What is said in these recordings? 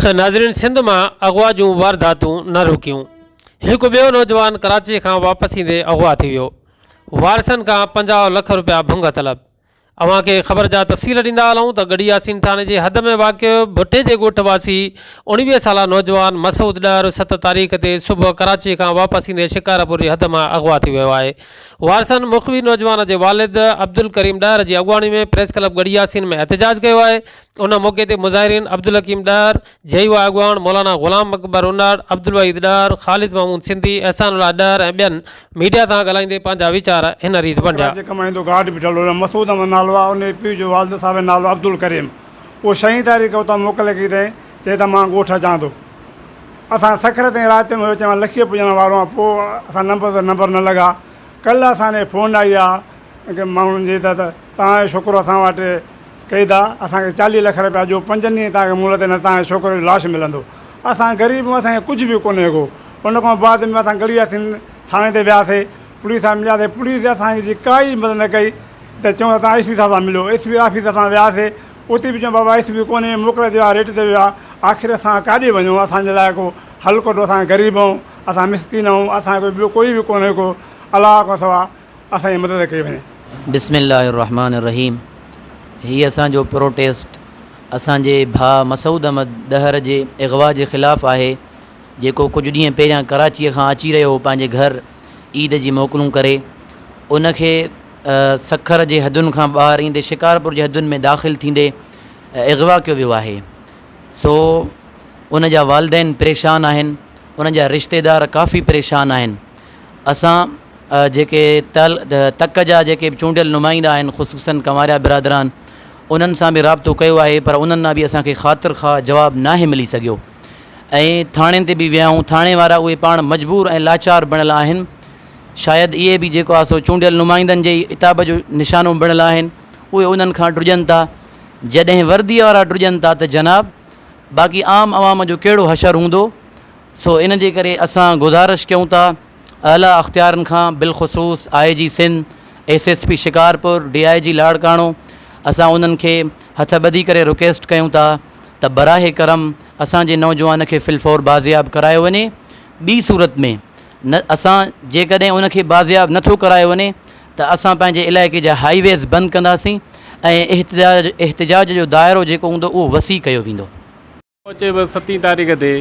ناظرين سنڌ مان اغوا جون وارداتون نه رڪيون، هڪ ٻيو نوجوان ڪراچي کان واپس ايندي اغوا ٿي ويو، وارثن کان 50 لک رپيا ڀنگ طلب. اوهان کي خبر جا تفصيل ڏيندا هلون ته ڳڙهي ياسين ٿاڻي جي حد ۾ واقع ڀٽي جي ڳوٺ واسي 19 سالا نوجوان مسعود ڏهر 7 تاريخ تي صبح ڪراچي کان واپس ايندي شڪارپور جي حد مان اغوا ٿي ويو آهي. وارثن مغوي نوجوان جي والد عبدالڪريم ڏهر جي اڳواڻي ۾ پريس ڪلب ڳڙهي ياسين ۾ احتجاج ڪيو آهي. ان موقعي تي مظاهرين عبدالحڪيم ڏهر، جي يو آء اڳواڻ مولانا غلام اڪبر انڙ، عبدالوحيد ڏهر، خالد محمود سنڌي، احسان الله ڏهر ۽ ٻين ميڊيا سان ڳالهائيندي پنهنجا ويچار هن ريت ونڊيا. ڪراچي ڪمائيندو گارڊ بيٺل هو مسعود احمد نالو آهي ان جي پيء جو والد صاحب جو نالو عبدالڪريم اهو ڇهين تاريخ اتان موڪل ڪئي اٿائين چئي ته مان ڳوٺ اچان ٿو اسان سکر تائين رات ۾ هيو چئي مان لکيء پڄڻ وارو آهيان پوء اسان نمبر تي نمبر نه لڳا ڪلهه اسان ڏي فون آئي آهي ماڻهن جي ته توهان جو شڪر اسان وٽ ڪئي ته اسان کي 40 لک رپيا ڏيو پنجن ڏينهن توهان کي مهلت نه توهان جي ڇوڪري جو لاش ملندو اسان غريب آهيون اسان کي ڪجهه به ڪونهي ڪو ان کان بعد ۾ اسان ڳڙهي ياسين ٿاڻي تي وياسي پوليس سان ملياسي پوليس اسان جي ڪائي مدد نه ڪئي ته چون ته توهان ايس پي صاحب سان مليو ايس پي آفيس اسان وياسي اتي به چون بابا ايس پي ڪونهي موڪل تي ويو آهي ريٽ تي ويو آهي آخر اسان ڪاڏي وڃون اسان جي لاء ڪو حل ڪڍو اسان غريب آهيون اسان مسڪين آهيون اسان کي ٻيو ڪوئي به ڪونهي ڪو الله کان سوا اسان جي مدد ڪئي وڃي. بسم الله الرحمٰن الرحيم هي اسان جو پروٽيسٽ اسان جي ڀاء مسعود احمد ڏهر جي اغوا جي خلاف آهي جيڪو ڪجهه ڏينهن پهريان ڪراچيء کان اچي رهيو هو پنهنجي گهر عيد جي موڪلون ڪري ان کي سکر جي حدن کان ٻاهر ايندي شڪارپور جي حدن ۾ داخل ٿيندي اغوا ڪيو ويو آهي سو ان جا والدين پريشان آهن ان جا رشتيدار ڪافي پريشان آهن اسان جيڪي تڪ جا جيڪي به چونڊيل نمائندا آهن خصوصن ڪنواريا برادران انهن سان به رابطو ڪيو آهي پر انهن مان به اسان کي خاطر خواهه جواب ناهي ملي سگهيو ۽ ٿاڻين تي به ويا آهيون ٿاڻي وارا اهي پاڻ مجبور ۽ لاچار بڻيل آهن شايد اهي به جيڪو آهي سو چونڊيل نمائندن جي عتاب جو نشانو بڻيل آهن اهي انهن کان ڊڄن ٿا جڏهن وردي وارا ڊڄن ٿا ته جناب باقي عام عوام جو ڪهڙو حشر هوندو سو ان جي ڪري اسان گذارش ڪيون ٿا اعليٰ اختيارن کان بالخصوص I G Sindh, S S P Shikarpur, D I G Larkana اسان انهن کي هٿ ٻڌي ڪري رڪويسٽ ڪيون ٿا ته براہ ڪرم اسان جي نوجوان کي في الفور بازياب ڪرايو وڃي ٻي صورت ۾ نه اسان جيڪڏهن ان کي بازياب نٿو ڪرايو وڃي ته اسان پنهنجي علائقي جا هائي ويز بند ڪنداسين ۽ احتجاج احتجاج جو دائرو جيڪو هوندو اهو وسيع ڪيو ويندو. اچي به ستين تاريخ تي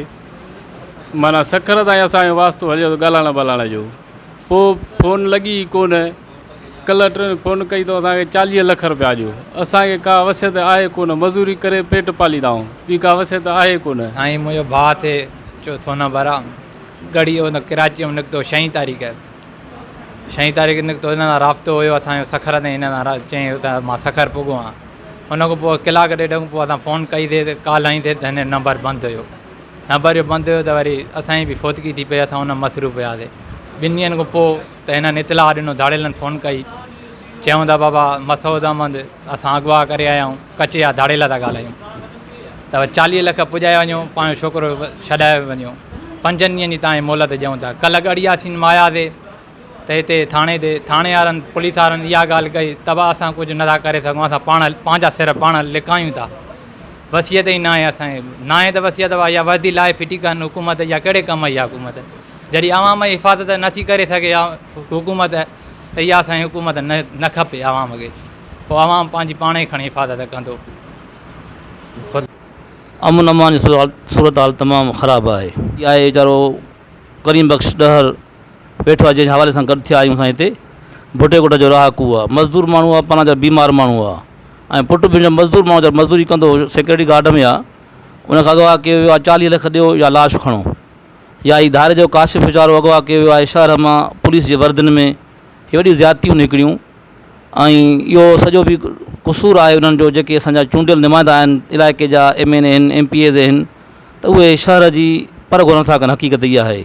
معنيٰ سکر تائين اسان جو واسطو هليو ڳالهائڻ ٻالهائڻ جو پوء فون لڳي ئي ڪونه ڪلهه ٽن فون ڪئي ته اسان کي 40 لک رپيا ڏيو اسان کي ڪا وصيت آهي ڪونه مزوري ڪري پيٽ پاليندا آهيون ٻي ڪا وصيت آهي ڪونه. سائين منهنجو ڀاء ٿئي چوٿون نمبر آ ڳڙهي ان ڪراچي ۾ نڪتو ڇهين تاريخ ڇهين تاريخ نڪتو هن سان رابطو هيو اسان جو سکر تائين هن سان چيائين ته مان سکر پڳو آهيان ان کان پوء ڪلاڪ ڏيڍ کان پوء اسان فون ڪئي سي ته ڪال هنئي سي ته هن جو نمبر بند هيو نمبر جو بند هيو ته وري اسان جي به فوتگي ٿي پئي اسان ان مصروف هياسي ٻن ڏينهن کان پوء ته هنن اطلاع ڏنو ڌاڙيلن فون ڪئي چيائون ته بابا مسعود احمد اسان اغوا ڪري آيا آهيون ڪچي جا ڌاڙيل ٿا ڳالهايون ته 40 لک پڄائي وڃو پنهنجو ڇوڪرو ڇڏائي وڃو پنجن ڏينهن جي تان کي مهلت ڏيون ٿا ڪلهه ڳڙهياسين مان آياسي ته هتي ٿاڻي تي ٿاڻي وارن پوليس وارن اها ڳالهه ڪئي ته به اسان ڪجهه نٿا ڪري سگهون اسان پاڻ پنهنجا سر پاڻ لڪايون ٿا وصيت ئي ناهي اسان جي ناهي ته وصيت اها وردي لاهي ڦٽي ڪن حڪومت اها ڪهڙي ڪم جي حڪومت جڏهن عوام جي حفاظت نٿي ڪري سگهي حڪومت ته اها اسان جي حڪومت نه نه کپي عوام کي پوء عوام پنهنجي پاڻ ئي کڻي حفاظت ڪندو. امن امان جي صورتحال تمام خراب آهي. آهي ويچارو ڪريم بخش ڏهر ويٺو آهي جنهن جي حوالي سان گڏ ٿيا آهيون اسان هتي ڀٽي ڳوٺ جو رهاڪو آهي مزدور ماڻهو آهي پاڻ جا بيمار ماڻهو آهي ۽ پٽ به هن جو مزدور ماڻهو جا مزدوري ڪندو هو سيڪيورٽي گارڊ ۾ آهي ان کان اغوا ڪيو ويو آهي 40 لک ڏيو يا لاش کڻو يا هي ڌاري جو ڪاشف ويچارو اغوا ڪيو ويو آهي شهر مان پوليس جي وردين ۾ هي وڏيون زيادتيون هڪڙيون ۽ اهو سڄو به قصور آهي انهن جو جيڪي اسان جا چونڊيل نمائندا آهن علائقي جا ايم اين اي آهن ايم پي ايز آهن ته اهي شهر جي پرگهور نٿا ڪن حقيقت اها آهي.